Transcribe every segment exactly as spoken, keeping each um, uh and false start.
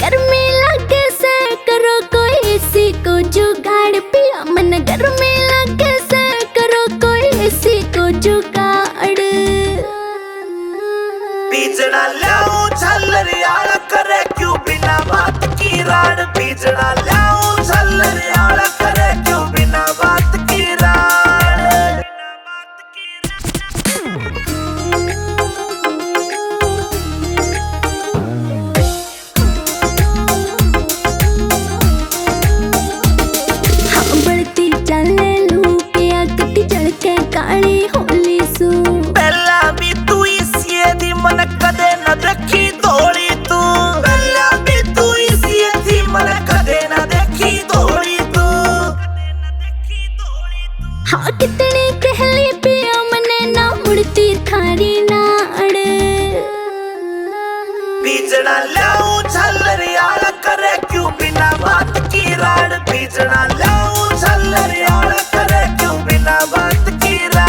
गर्मी लागे से, करो कोई एसी को जुगाड़। पिया, मन गर्मी लागे से, करो कोई एसी को जुगाड़। बीजड़ा ल्याऊं झालर आला करे क्यों बिना बात की राड़। बीजड़ा ल्याऊं झालर आला करे क्यों बिना बात की राड़। हाँ, बढ़ती चाले लू पिया, कती झलके काली होली सू। पहला भी तू इसी दी, मन कदे न देखी धोली तू। पहला भी तू इसी दी, मन कदे न देखी धोली तू। हाँ, कितनी कहली पिया, मने ना मुड़ती थारी नाड़। बीजड़ा ल्याऊं झालर आला करे क्यों बिना बात की राड़। बीजड़ा ल्याऊं झालर आला करे क्यों बिना बात की राड़।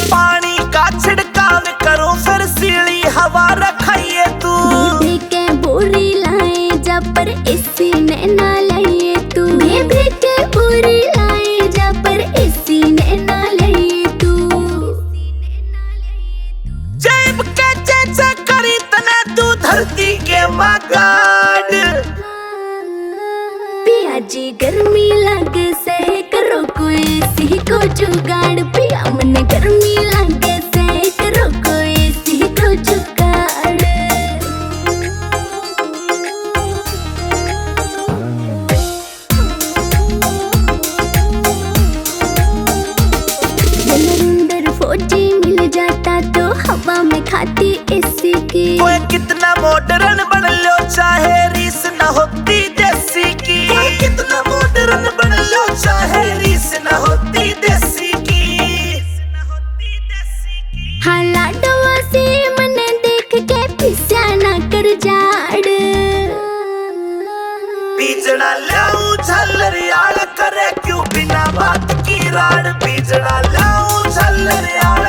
पानी का छिड़काव करो, फिर सीली हवा रखाइए तू। बेबे के बोरी लाए जा, पर एसी ने ना लाइए तू। बेबे के बोरी लाए जा, पर एसी ने ना लाइए तू। जेब के चेचे करी तने तू धरती के मागाड़। पिया जी गर्मी लागे से, करो कोई एसी को जुगाड़। पिया, मन गर्मी लागे से, करो कोई एसी को जुगाड़। ये नरेंद्र फौजी मिल जाता तो हवा में खाती एसी की। ओए कितना मॉडर्न बन लो, चाहे रीस ना होती देसी की। ओए कितना मॉडर्न बन लो, चाहे रीस ना होती देसी की। हाँ, लाडवा से मने देख के पिस्या ना कर जाड़। बीजड़ा ल्याऊं झालर आला करे क्यों बिना बात की राड़। बीजड़ा ल्याऊं झालर आला